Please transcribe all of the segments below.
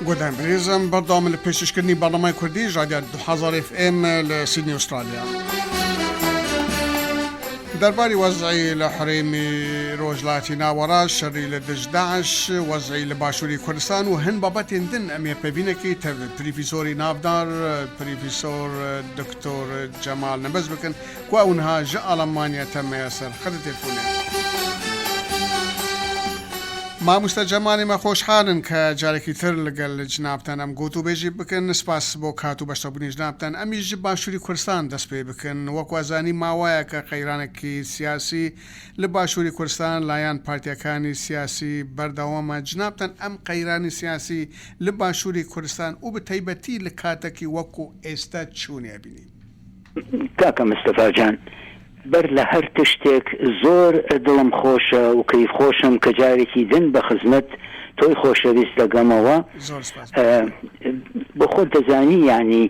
گۆدان بەرێزم بەردەوامە لە پێشکەشکردنی بەرنامەی کوردی ژادیا 2000 FM لە سیدنی ئوسترالیا. دەرباری وەزعی لە حرێمی ڕۆژلاتی ناوەڕاست، شەڕی لە دژ داعش، وەزعی لە باشووری کوردستان و هەن بابەتێن دن ئەمێ پەڤینەکی تەv پریفیسۆری ناڤدار پریفیسۆر دکتۆر جەمال نەبەز بکن کو ئەو نها ژ ئەڵمانیا تەمەیە سەر خەتە تێلفونێ. ماموستا جەمال ئێمە خۆشحالن کە جارێکی تر لەگەل جنابتان ئەم گۆتوبێژی بکن سپاس بۆ کات و بەشداربونی جنابتان ئەمیش ژ باشوری کوردستان دەست پێ بکن وەکو ئەزانی ماوایەکە قەیرانێکی سیاسی لە باشوری کوردستان لایان پارتیەکانی سیاسی بەردەوامە جنابتان ئەم قەیرانی سیاسی لە باشوری کوردستان و بە تەیبەتی لە کاتەکی وەکو ئێستا چونی ئەبینی؟ کاکە مستەفا جان بەر لە هەر تشتێک زۆر دڵم خۆشە و کەیف خۆشم کە جارێکی دن بە خزمەت تۆی خۆشەویست دەگەمەوە زۆر سپاس بۆ خۆت دەزانی یانی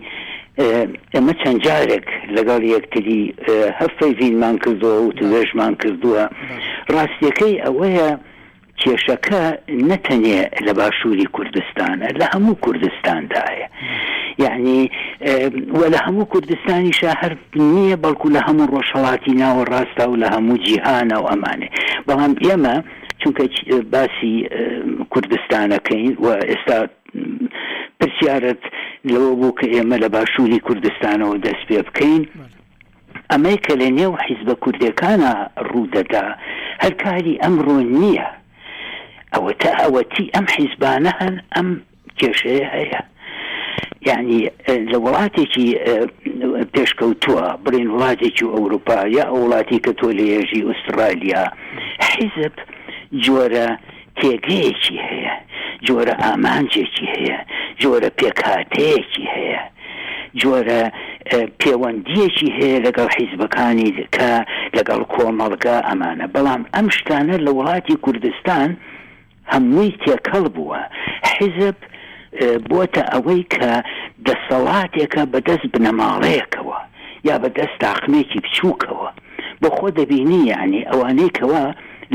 ئێمە چەند جارێک لەگەڵ یەکتری هەڤپەیڤینمان کردووە و وتوێژمان کردووە ڕاستیەکەی ئەوەیە کێشەکە نە تەنێ لە باشووری کوردستانە، لە هەموو کوردستاندایە. یەعنی و لە هەموو کوردستانیشا هەر نییە بەڵکو لە هەموو ڕۆژهەڵاتی ناوەڕاستا و لە هەموو جیهانە و ئەمانێ. بەڵام ئێمە چونکە باسی کوردستانەکەین و ئێستا پرسیارت لەوە بوو کە ئێمە لە باشووری کوردستانەوە دەست پێ بکەین. ئەمەی کە لە نێو حیزبە کوردێکانا ڕوو دەدا هەر کاری ئەمڕۆ نییە. ئەوەتا ئەوەتی ئەم حیزبانە هەن ئەم کێشەیە هەیە. یانی لە وڵاتێکی پێشکەوتووە بڵێین وڵاتێکی ئەوروپا یا ئەو وڵاتی کە تۆ لێژی ئوسترالیا حیزب جۆرە تێگەیەکی هەیە، جۆرە ئامانجێکی هەیە، جۆرە پێکهاتەیەکی هەیە، جۆرە پێوەندییەکی هەیە لەگەڵ حیزبەکانی دیکە، لەگەڵ کۆمەڵگا ئەمانە. بەڵام ئەم شتانە لە وڵاتی کوردستان هەمووی تێکەڵ بووە. حیزب بۆتە ئەوەی کە دەسەڵاتێکە بەدەست بنەماڵەیەکەوە یا بەدەست تاقمێکی بچووکەوە. بۆ خۆ دەبینی یەعنی ئەوانەی کەوا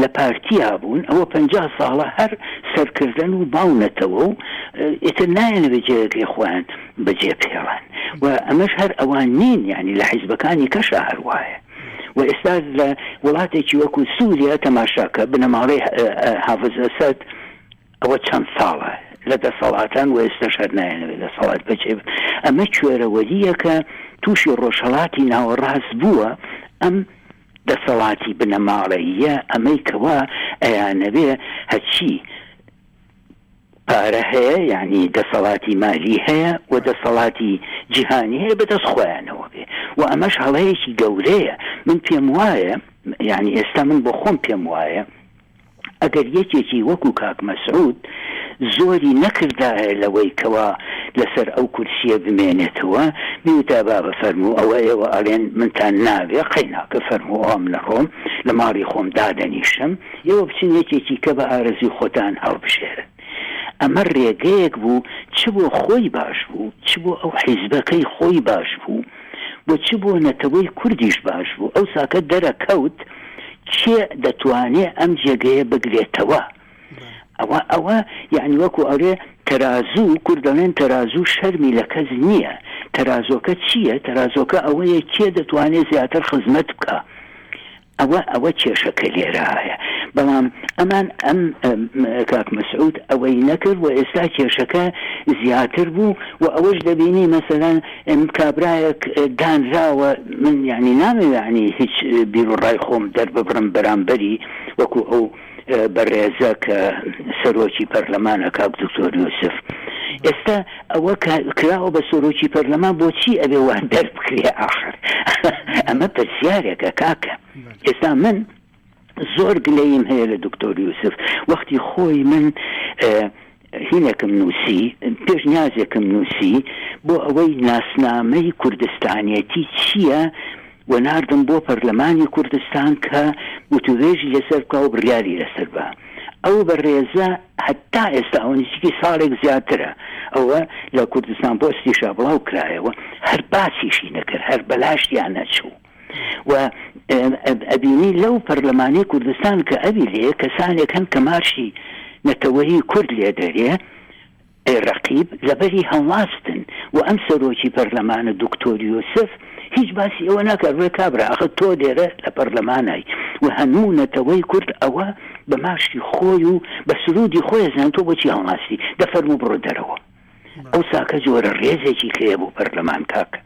لە پارتیا بوون ئەوە 50 ساڵە هەر سەرکردەن و باونەتەوە و ئیتر نایەنەوێ جێگەی خۆیان بەجێ بهێڵن و ئەمەش هەر ئەوان نین یعنی لە حیزبەکانی کەشا هەر وایە و ئێستا لە وڵاتێکی وەکو سووریا تەماشاکە بنەماڵەی حافز ئەسەد ئەوە چەند ساڵە لە دەسەڵاتان و ئێستاش هەر نایانەوێت دەسەڵات بەجێ بن. ئەمە کوێرەوەرییەکە تووشی ڕۆژهەڵاتی ناوەڕاست بووە، ئەم دەسەڵاتی بنەماڵەییە، ئەمەی کەوا ئەیانەوێ هەرچی پارە هەیە یانی دەسەڵاتی مالی هەیە و دەسەڵاتی جیهانی هەیە بەدەست خۆیانەوە بێ و ئەمەش هەڵەیەکی گەورەیە. من پێم وایە یانی ئێستا من بۆ خۆم پێم وایە ئەگەر یەکێکی وەکو کاک مەسعود زۆری نەکردایە لەوەی کەوا لەسەر ئەو کورسیە بمێنێتەوە بیوتا بابە فەرموو ئەوە ئێوە ئەڵێن منتان ناوێ قەیناکە فەرموو ئەوە من ئەڕۆم لە ماڵی خۆم دادەنیشم ئێوە بچن یەکێکی کە بە ئارەزوی خۆتان هەڵبژێرن ئەمە ڕێگەیەک بوو چ بۆ خۆی باش بوو چ بۆ ئەو حیزبەکەی خۆی باش بوو و چ بۆ نەتەوەی کوردیش باش بوو ئەوساکە دەرەکەوت کێ دەتوانێ ئەم جێگەیە بگرێتەوە؟ ئەوە ئەوە یەعنی وەکو ئەڵێ تەرازوو، کورد دەڵێن تەرازوو شەرمی لە کەس نییە، تەرازۆکە چییە؟ تەرازۆکە ئەوەیە کێ دەتوانێ زیاتر خزمەت بکا. ئەوە ئەوە کێشەکە لێرایە. بەڵام ئەمان ئەم کاک مەسعود ئەوەی نەکرد و ئێستا کێشەکە زیاتر بوو و ئەوەش دەبینی مەسەلەن کابرایەک دانراوە من یانی نامەوێ یانی هیچ بیروڕای خۆم دەرببڕم بەرامبەری وەکو ئەو بەڕێزە کە سەرۆکی پەرلەمانە کاک دکتۆر یوسف ئێستا ئەوە کراوە بە سەرۆکی پەرلەمان بۆچی ئەبێ وا دەربکرێ ئاخر ئەمە پرسیارێکە کاکە ئێستا من زۆر گلەییم هەیە لە دکتۆر یوسف وەختی خۆی من هینێکم نووسی پێشنیازێکم نووسی بۆ ئەوەی ناسنامەی کوردستانیەتی چییە و ناردم بۆ پەرلەمانی کوردستان کە وتوێژی لەسەر بکە و بڕیاری لەسەر بە ئەو بەڕێزە هەتا ئێستا ئەوە نزیکی ساڵێک زیاترە ئەوە لە کوردستان پۆستیشا بڵاو کرایەوە هەر باسیشی نەکرد هەر بەلاشتیان نەچوو و ئەبینی لەو پەرلەمانی کوردستان کە ئەوی لێ کەسانێک هەن کە مارشی نەتەوەیی کورد لێ دەرێ. ئەی ڕەقیب لەبەری هەڵناستن و ئەم سەرۆکی پەرلەمانە دکتۆر یوسف هیچ باسی ئەوە ناکات بڵێ کابرا ئەخە تۆ لێرە لە پەرلەمانای و هەموو نەتەوەی کورد ئەوە بە ماشی خۆی و بە سرودی خۆی ئەزانن تۆ بۆچی هەڵناستی دە فەرموو بڕۆ دەرەوە. ئەو ساکە جۆرە ڕێزێکی کەیە بۆ پەرلەمان کاکە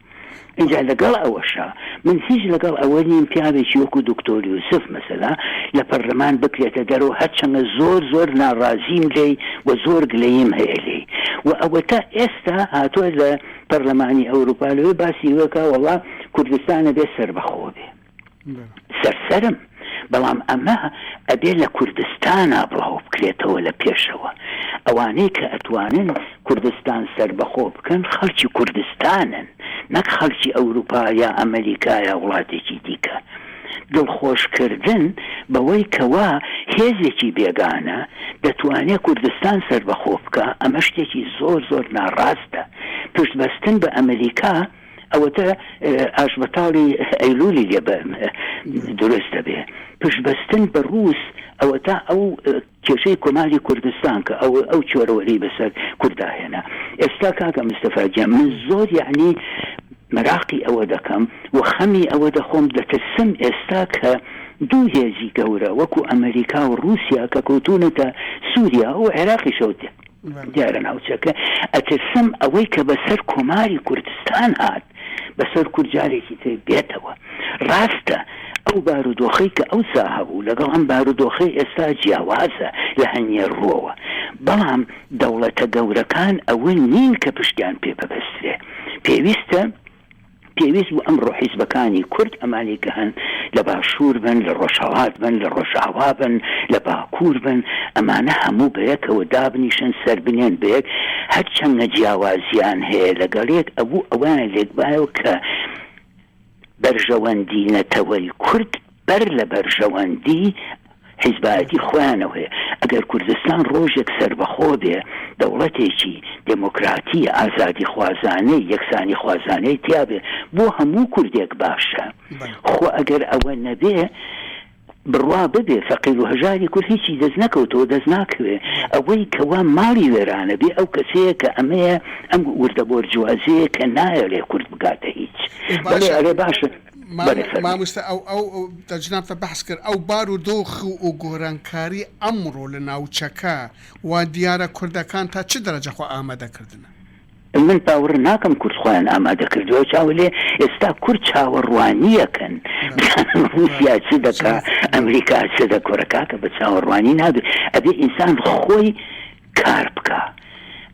ئینجا لەگەڵ ئەوەشا من هیچ لەگەڵ ئەوە نیم پیاوێکی وەکو دکتۆر یوسف مەسەلا لە پەرلەمان بکرێتە دەرەوە هەرچەندە زۆر زۆر ناڕازیم لێی و زۆر گلەییم هەیە لێی و ئەوەتا ئێستا هاتووە لە پەرلەمانی ئەوروپا لەوێ باسی وەکا وەڵا کوردستان ئەبێ سەربەخۆ بێ. سەرسەرم بەڵام ئەمە ئەبێ لە کوردستانا بڵاو بکرێتەوە لە پێشەوە ئەوانەی کە ئەتوانن کوردستان سەربەخۆ بکەن خەڵکی کوردستانن نەک خەڵکی ئەوروپا یا ئەمەریکا یا وڵاتێکی دیکە دڵخۆش کردن بەوەی کەوا هێزێکی بێگانە دەتوانێ کوردستان سەربەخۆ بکا ئەمە شتێکی زۆر زۆر ناڕاستە پشت بەستن بە ئەمەریکا ئەوەتە ئاشبەتاڵی ئەیلولی لێ دروست دەبێ. پشتبەستن بە ڕووس ئەوەتا ئەو کێشەی کۆماری کوردستان کە ئەو ئەو چۆرەوەری بەسەر کوردا هێنا. ئێستا کاکە مستەفا گیان من زۆر یەعنی مەراقی ئەوە دەکەم و خەمی ئەوە دەخۆم دەترسم ئێستا کە دوو هێزی گەورە وەکو ئەمەریکا و ڕووسیا کە کەوتوونەتە سووریا و عێراقیشەوە دیارە ناوچەکە، ئەترسم ئەوەی کە بەسەر کۆماری کوردستان هات بەسەر کورد جارێکی تر بێتەوە. ڕاستە ئەو بارودۆخەی کە ئەوسا هەبوو لەگەڵ ئەم بارودۆخەی ئێستا جیاوازە لە هەنیە ڕووەوە، بەڵام دەوڵەتە گەورەکان ئەوە نین کە پشتیان پێ ببەسترێ. پێویستە. پێویست بوو ئەمڕۆ حیزبەکانی کورد ئەمانەی کە هەن لە باشوور بن، لە ڕۆژهەڵات بن، لە ڕۆژئاوا بن، لە باکوور بن، ئەمانە هەموو بەیەکەوە دابنیشن سەر بنێن بەیەک، هەرچەندە جیاوازیان هەیە لەگەڵ یەک، ئەبوو ئەوەیان لێکبایەوە کە بەرژەوەندی نەتەوەی کورد بەر لە بەرژەوەندی حیزبایەتی خۆیانەوە هەیە. ئەگەر کوردستان ڕۆژێک سەربەخۆ بێ، دەوڵەتێکی دێمۆکراتی، ئازادیخوازانەی، یەکسانیخوازانەی تیا بێ، بۆ هەموو کوردێک باشە. خۆ ئەگەر ئەوە نەبێ، بڕوا ببێ فەقیر و هەژاری کورد هیچی دەست نەکەوتەوە، دەست ناکەوێ. ئەوەی کەوا ماڵی وێرانە بێ، ئەو کەسەیە کە ئەمەیە، ئەم وردەبۆرجوازییەیە کە نایەڵێ کورد بگاتە هیچ. بەڵێ ئەرێ باشە. بەلێ فەرموو. ماموستا ئەو ئەو جنابتە بەحس کرد ئەو بار و دۆخ و گۆرانکاری ئەمڕۆ لە ناوچەکە وا دیارە کوردەکان تا چ دەرەجە خۆ ئامادە کردنە؟ من باوڕ ناکەم کورد خۆیان ئامادە کردوە چاو لێ ئێستا کورد چاوەڕوانیەکەن بزانن ڕوسیا چ دەکا ئەمریکا چ دەکۆرە کاکە بە چاوەڕوانی نابێ ئەبێ ئینسان خۆی کار بکا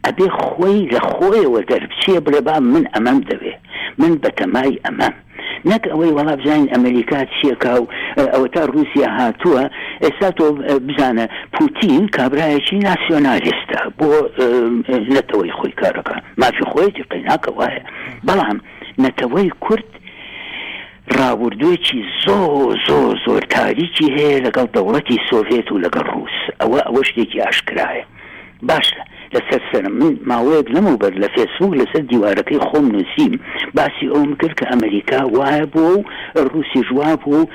ئەبێ خۆی لە خۆیەوە دەربچێ بڵێ با من ئەمەم دەوێ من بەتەمای ئەمەم نەک ئەوەی وەڵا بزانین ئەمریکا چیەکا و ئەوەتا رووسیا هاتووە ئێستا تۆ بزانە پوتین کابرایەکی ناسیۆنالیستە بۆ نەتەوەی خۆی کارەکە مافی خۆیەتی قەیناکە وایە بەڵام نەتەوەی کورد ڕابوردوێکی زۆر زۆر زۆر تاریکی هەیە لەگەڵ دەوڵەتی سۆڤێت و لەگەڵ ڕووس ئەوە ئەوە شتێکی ئاشکرایە باشە لەسەر سەرم من ماوەیەک لەمەوبەر لە فێسبووک لەسەر دیوارەکەی خۆم نووسیم باسی ئەوم کرد کە ئەمریکا وایە بووە و ڕووسیش وا بووە و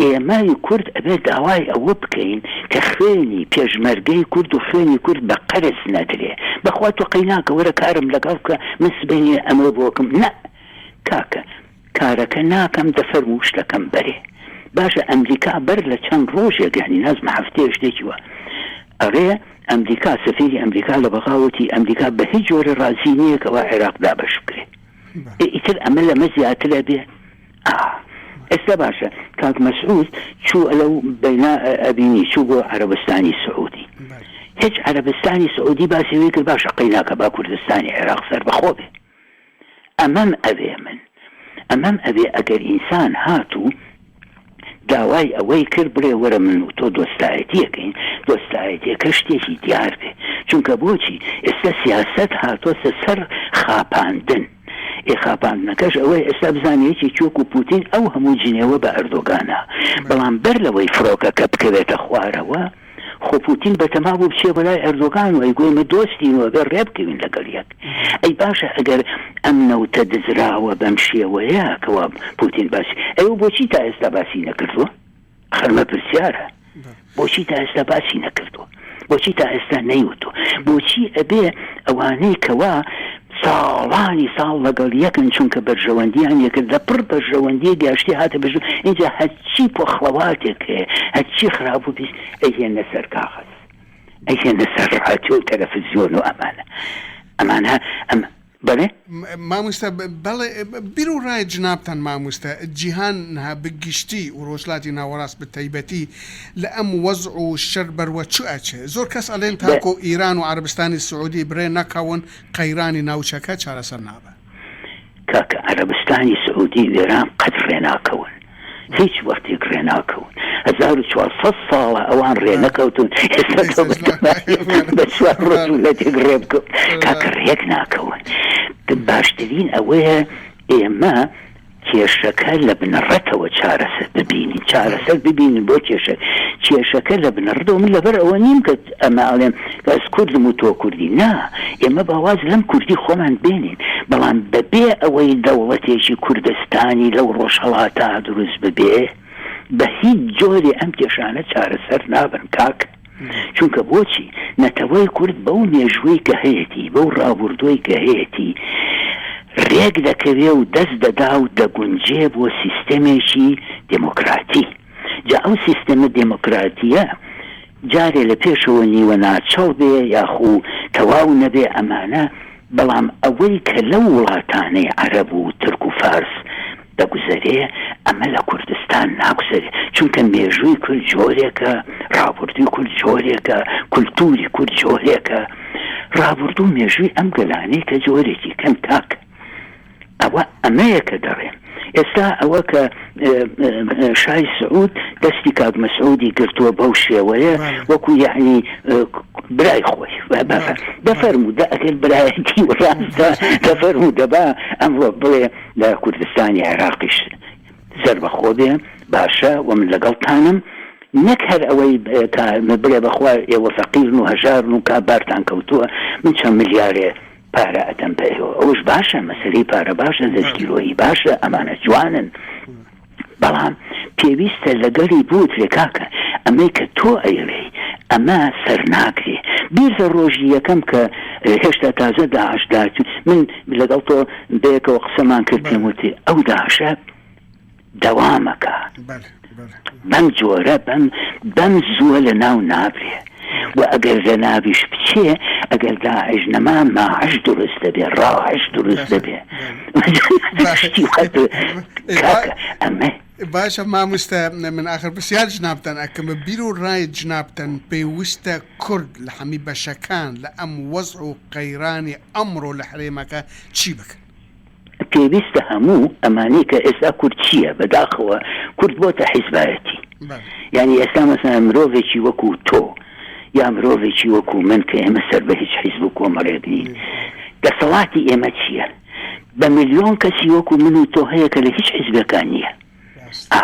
ئێمەی کورد ئەبێ داوای ئەوە بکەین کە خوێنی پێشمەرگەی کورد و خوێنی کورد بە قەرز نەدرێ بەخوا تۆ قەیناکە وەرە کارم لەگەڵ بکە من سبەینێ ئەمە بۆکم نا کاکە کارەکە ناکەم دەفەرموو شتەکەم بەرێ باشە ئەمریکا بەر لە چەند ڕۆژێک یانی نازمە هەفتەیە شتێکی وا ئەڕێ ئەمریکا سەفیری ئەمریکا لە بەغا وتی ئەمریکا بە هیچ جۆرە ڕازی نییە کەوا عێراق دابەش بکرێ ئێ ئیتر ئەمە لەمە زیاتر ئەبێ ئا ئێستا باشە کاک مەسعود چوو لەو بەینا ئەبینی چوو بۆ عەرەبستانی سعودی هیچ عەرەبستانی سعودی باسی ئەوەی کرد باشە قەیناکە با کوردستانی عێراق سەربەخۆ بێ ئەمەم ئەوێ من ئەمەم ئەوێ ئەگەر ئینسان هات و داوای ئەوەی کرد بڵێ وەرە من و تۆ دۆستایەتیەکەین دۆستایەتیەکە شتێکی دیار بێ چونکە بۆچی ئێستا سیاسەت هاتۆسە سەر خاپاندن ئێ خاپاندنەکەش ئەوەیە ئێستا بزانە یەکێکی وەکو پوتین ئەو هەموو جنێوە بە ئەردۆگانە بەڵام بەر لەوەی فڕۆکەکە بکەوێتە خوارەوە خۆ پوتین بەتەما بوو بچێ بۆ لای ئەردۆگان و ئەیگۆ ئێمە دۆستین و ئەبێ ڕێبکەوین لەگەڵ یەک. ئەی باشە ئەگەر ئەم نەوتە دزراوە بەم شێوەیە کەوا پوتین باسی ئەیوە بۆچی تا ئێستا باسی نەکردووە؟ ئەخر ئەمە پرسیارە. بۆچی تا ئێستا باسی نەکردووە؟ بۆچی تا ئێستا نەیوتووە؟ بۆچی ئەبێ ئەوانەی کەوا ساڵانی ساڵ لەگەڵ یەکن چونکە بەرژەوەندیان یەکە لە پڕ بەرژەوەندیە گاشتی هاتە بژ اینجا هەرچی پۆخڵەواتێک هەیە هەرچی خراپ و پیس ئەیهێنە سەر کاغەز ئەیهێنە سەر ڕادیۆ و تەلەفزیۆن و ئەمانە ئەمانە ئەم بەێ؟ ماموستا بەڵێ بیر و ڕای جنابتان ماموستا جیهان نها بە گشتی و ڕۆژهەلاتی ناوەڕاست بە تایبەتی لە ئەم وەزع و شەر بەروە چ ئەچێ زۆر کەس ئەلێن تاکۆ ئیران و عەرەبستانی سعودی برێ نەکەون قەیرانی ناوچەکە چارەسەر نابە. کاکە عەرەبستانی سعودی و ئێران قەت ڕێناکەون هیچ وەختێک ڕێناکەون 1400 ساڵە ئەوان ڕێ نەکەوتون ئێستا تۆ بە چوار ڕۆژ و لەتێک ڕێ بکەون کاکە ڕێک ناکەون باشترین ئەوەیە ئێمە کێشەکە لە بنەڕەتەوە چارەسەر ببینین چارەسەر ببینین بۆ کێشە کێشەکە لە بنەڕەتەوە من لەبەر ئەوە نیم کە ئەمە ئەڵێم بەس کوردم و تۆ کوردی نا ئێمە با واز لەم کوردی خۆمان بێنین بەڵام بەبێ ئەوەی دەوڵەتێکی کوردستانی لەو ڕۆژهەڵاتە دروست ببێ بە هیچ جۆرێ ئەم کێشانە چارەسەر نابن کاک چونکە بۆچی نەتەوەی کورد بەو مێژووی کە هەیەتی بەو ڕابوردووی کە هەیەتی ڕێک دەکەوێ و دەست دەدا و دەگونجێ بۆ سیستەمێکی دێمۆکراتی جا ئەو سیستەمە دێمۆکراتیە جارێ لە پێشەوە نیوە ناچڵ بێ یاخو تەواو نەبێ ئەمانە، بەڵام ئەوەی کە لەو وڵاتانەی عەرەب و تورک و فارس دەگوزەرێ ئەمە لە کوردستان ناگوزەرێ، چونکە مێژووی کورد جۆرێکە، ڕابوردووی کورد جۆرێکە، کولتووری کورد جۆرێکە، ڕابوردوو و مێژووی ئەم گەلانەی کە جۆرێکی کەن کاک. ئەوە ئەمەیە کە دەڵێم ئێستا ئەوە کە شای سعود دەستی کاک مەسعودی گرتووە بەو شێوەیە وەکو یعنی برای خۆی دەفەرموو دە ئەگەر برایەتی و ڕاستە دەفەرموو دەبا ئەمڕۆ بڵێ لە کوردستانی عێراقیش سەربەخۆ بێ باشە و من لەگەڵتانم نەک هەر ئەوەی بڵێ بەخوا ئێوە فەقیرن و هەژارن و کا بارتان کەوتووە من چەند ملیارێ پارە ئەدەم بە ئێوە ئەوش باشە مەسەلەی پارە باشە دەستگیرۆیی باشە ئەمانە جوانن بەڵام پێویستە لەگەڵی بوترێ کاکە ئەمەی کە تۆ ئەیڵێی ئەمە سەر ناگرێ بیر لە ڕۆژی یەکەم کە هێشتا تازە داعش داچ من لەگەڵ تۆ بەیەکەوە قسەمان کرد پێم وتی ئەو داعشە دەوامەکا بەم جۆرە بەم بەم زووە لە ناو نابرێ و ئەگەر لە ناویش بچێ ئەگەر داعش نەما ماعش دروست دەبێ ڕاعش دروست دەبێ کاکە ئەمە باشە ماموستا من ئاخر پرسیار جنابتان ئەکەم بە بیر و ڕای جنابتان پێویستە کورد لە هەمی بەشەکان لە ئەم وەزع و قەیرانی ئەمڕۆ لە هەرێمەکە چی بکەن؟ پێویستە هەموو ئەمانەی کە ئێستا کورد چییە بەداخەوە کورد بۆتە حیزبایەتی یانی ئێستا مەسەلەن مرۆڤێکی وەکو تۆ یا مرۆڤێکی وەکو من کە ئێمە سەر بە هیچ حیزب و کۆمەڵێک نین دەسەڵاتی ئێمە چییە بە ملیۆن کەسی وەکو من و تۆ هەیە کە لە هیچ حیزبێکان نییە ئا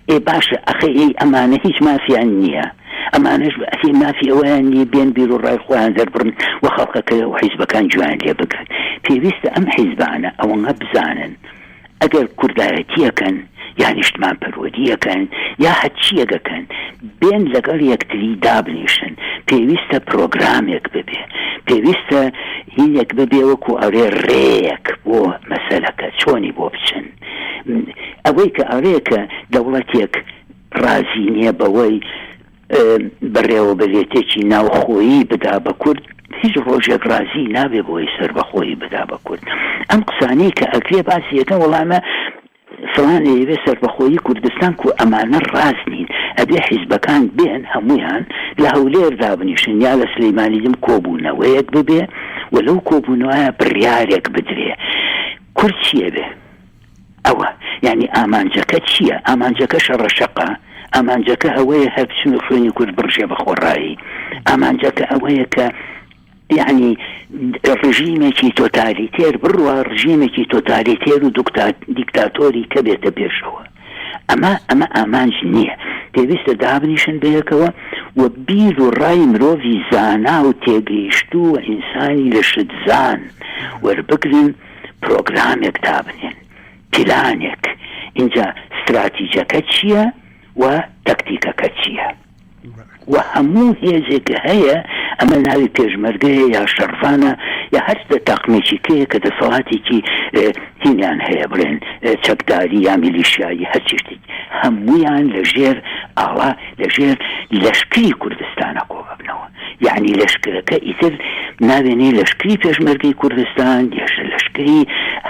ئێ باشە ئەخە ئێی ئەمانە هیچ مافیان نییە ئەمانەش ئەخی مافی ئەوەیان نییە بێن بیر و ڕای خۆیان دەربڕن و خەڵکەکە و حیزبەکان گوێیان لێ بگرن پێویستە ئەم حیزبانە ئەوەنە بزانن ئەگەر کوردایەتیەکەن یا نیشتمان پەروەریەکەن یا هەرچیەک ئەکەن بێن لەگەڵ یەکتری دابنیشن پێویستە پرۆگرامێک ببێ پێویستە هینێک ببێ وەکو ئەڵێ ڕێیەک بۆ مەسەلەکە چۆنی بۆ بچن ئەوەی کە ئەڵێ کە دەوڵەتێک ڕازی نییە بەوەی بەڕێوەبەرێتێکی ناوخۆیی بدا بە کورد هیچ ڕۆژێک ڕازی نابێ بۆی سەربەخۆیی بدا بە کورد ئەم قسانەی کە ئەکرێ باسی ئەکەن وەڵامە فڵان ئەیەوێ سەربەخۆیی کوردستان کو ئەمانە ڕاست نین ئەبێ حیزبەکان بێن هەموویان لە هەولێر دابنیشن یا لە سلیمانی دم کۆبوونەوەیەک ببێ و لەو کۆبوونەوەیە بڕیارێک بدرێ کورد چیە بێ ئەوە یانی ئامانجەکە چیە ئامانجەکە شەڕەشەقە ئامانجەکە ئەوەیە هەر بچن و خوێنی کورد بڕژێ بە خۆڕایی ئامانجەکە ئەوەیە کە یعنی ڕژیمێکی تۆتالیتێر بڕوا ڕژیمێکی تۆتالیتێر و دیکتاتۆری کە بێتە پێشەوە ئەمە ئەمە ئامانج نییە پێویستە دابنیشن بەیەکەوە و بیر و ڕای مرۆڤی زانا و تێگەیشتوو و ئینسانی لە شتزان وەربگرن پرۆگرامێک دابنێن، پلانێک، ئینجا ستراتیجەکە چییە و تەکتیکەکە چییە؟ و هەموو هێزێک کە هەیە ئەمە ناوی پێشمەرگەیە یا شەڕڤانە یا هەر تاقمێکی کەیە کە دەسەڵاتێکی هینیان هەیە بڵێن چەکداری یا میلیشیایی هەرچی شتێک هەموویان لە ژێر ئاڵا لە ژێر لەشکری کوردستانە کۆ ببنەوە یەعنی لەشکرەکە ئیتر ناوێ نێ لەشکری پێشمەرگەی کوردستان یش لەشکری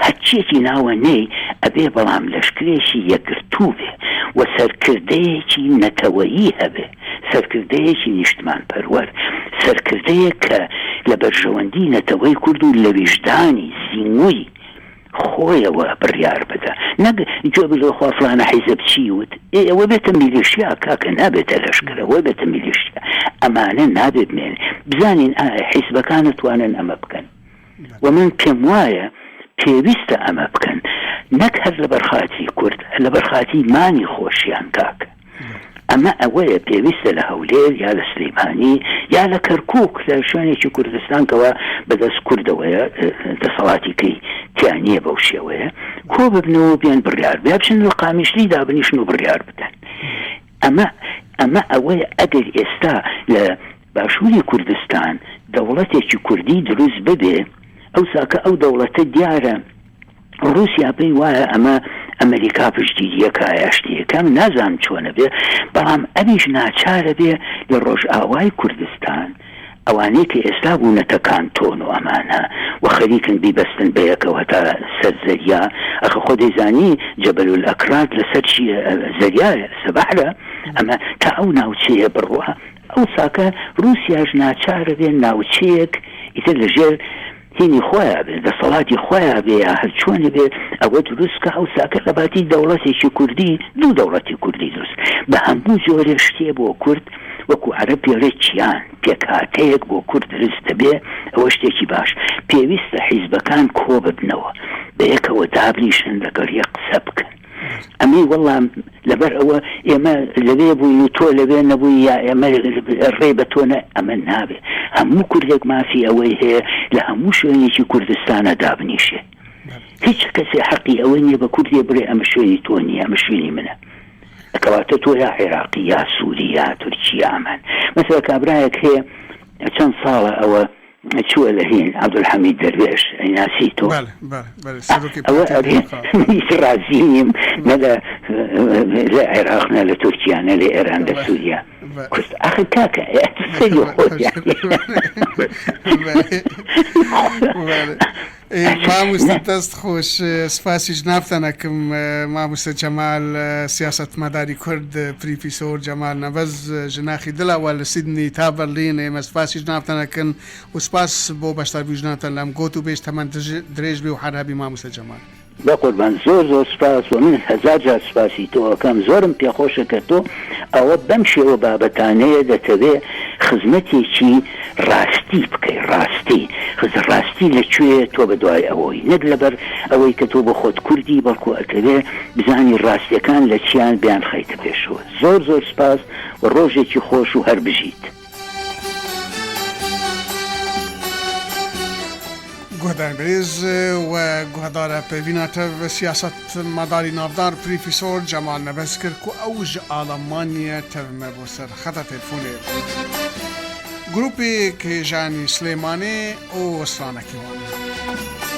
هەرچیەکی ناوە نێی ئەبێ بەڵام لەشکرێکی یەکگرتوو بێ و سەرکردەیەکی نەتەوەیی هەبێ سەرکردەیەکی نیشتمانپەروەر سەرکردەیەک کە لە بەرژەوەندی نەتەوەی کورد و لە ویژدانی زینووی خۆیەوە بڕیار بدە نەک گوێ بگرە خوا فلانە حیزب چی وت ئێ ئەوە بێتە میلیشیا کاکە نابێتە لەشکر ئەوە بێتە میلیشیا ئەمانە نابێ بمێنێ بزانین ئایا حیزبەکان ئەتوانن ئەمە بکەن و من پێم وایە پێویستە ئەمە بکەن نەک هەر لەبەر خاتری کورد لەبەر خاتری مانی خۆشیان کاکە. ئەمە ئەوەیە پێویستە لە هەولێر یا لە سلیمانی یا لە کەرکوک لە شوێنێکی کوردستان کەوا بەدەست کوردەوەیە دەسەڵاتی کەی تیا نییە بەو شێوەیە کۆ ببنەوە بێن بڕیار بیا بچن لە قامیشلی دابنیشن و بڕیار بدەن ئەمە ئەمە ئەوەیە ئەگەر ئێستا لە باشووری کوردستان دەوڵەتێکی کوردی دروست ببێ ئەوساکە ئەو دەوڵەتە دیارە ڕووسیا پێی وایە ئەمە ئەمریکا پشتگیریەکە یا شتێکە من نازانم چۆنە بێ بەڵام ئەویش ناچارە بێ لە ڕۆژئاوای کوردستان ئەوانەی کە ئێستا بوونەتە کانتۆن و ئەمانە و خەریکن بیبەستن بەیەکەوە هەتا سەر زەریا ئەخە خۆ دەیزانی جەبەلول ئەکراد لەسەر چییە زەریایە سەبەحرە ئەمە تا ئەو ناوچەیە بڕوا ئەوساکە ڕووسیاش ناچارە بێ ناوچەیەک ئیتر لەژێر هینی خۆیا بێ دەسەڵاتی خۆیا بێ یا هەر چۆنێ بێ ئەوە دروست کا ئەوساکە لەباتی دەوڵەتێکی کوردی دوو دەوڵەتی کوردی دروست بە هەموو جۆرێ شتێ بۆ کورد وەکو عەرەب پێڵێ کیان پێکهاتەیەک بۆ کورد دروست دەبێ ئەوە شتێکی باش پێویستە حیزبەکان کۆببنەوە بەیەکەوە دابنیشن لەگەڵ یەک قسە بکەن. ئەمەی وەڵا لەبەر ئەوە ئێمە لەوێ بووین و تۆ لەوێ نەبووی یا ئێمە ڕێ بە تۆ نە ئەمە نابێ هەموو کوردێک مافی ئەوەی هەیە لە هەموو شوێنێکی کوردستانە دابنیشێ هیچ کەسێ حەقی ئەوەی نییە بە کوردێ بڵێ ئەمە شوێنی تۆ نییە ئەمە شوێنی منە کەواتە تۆ یا عێراقی یا سووری یا تورکی یا ئەمان مەسەلە کابرایەک هەیە چەند ساڵە ئەوە چووە لە هین عەبدولحەمید دەروێش ئەیناسی تۆ؟ بەلێ بەلێ بەلێ سەرۆکی ئەوە پارتی ئەرێ دیموکرات. من هیچ ڕازی نیم نە لە لە عێراق نە لە تورکیا نە لە ئێران لە بەلێ سووریا بەلێ کورد ئاخر کاکە سەری خۆت یانی بەلێ بەلێ ئێ ماموستە نە دەست خۆش سپاسی جنابتان ئەکم ماموستە جەمال سیاسەتمەداری کورد پریفیسۆر جەمال نەبەز ژ ناخی دلە وە لە سیدنی تا بەرلین ئێمە سپاسی جنابتان ئەکن و سپاس بۆ بەشداربوی جنابتان لەم گۆت و بێژ تەمەن درێژ بی و هەر هەبی ماموستە جەمال. بەقوربان زۆر زۆر سوپاس وە من هەزار جار سوپاسی تۆ ئەکەم زۆرم پێخۆشە کە تۆ ئەوە بەم شێوە بابەتانەیە دەتەوێ خزمەتێکی ڕاستی بکەی ڕاستی خز ڕاستی لە کوێیە تۆ بەدوای ئەوەی نەک لەبەر ئەوەی کە تۆ بۆ خۆت کوردی بەڵکو ئەتەوێ بزانی ڕاستیەکان لە چیان بیانخەیتە پێشەوە زۆر زۆر سوپاس و ڕۆژێکی خۆش و هەر بژیت. گوهدار برێز و گوهدارە پەیڤینا تەڤ سیاسەت مەداری ناڤدار پریفیسۆر جەمال نەبەز کرد کو ئەو ژ ئالەمانیە تەڤ مە بۆ سەر خەتە تێلفۆنێ گروپێ کێژانی سلێمانێ ئۆ سترانەکی وان.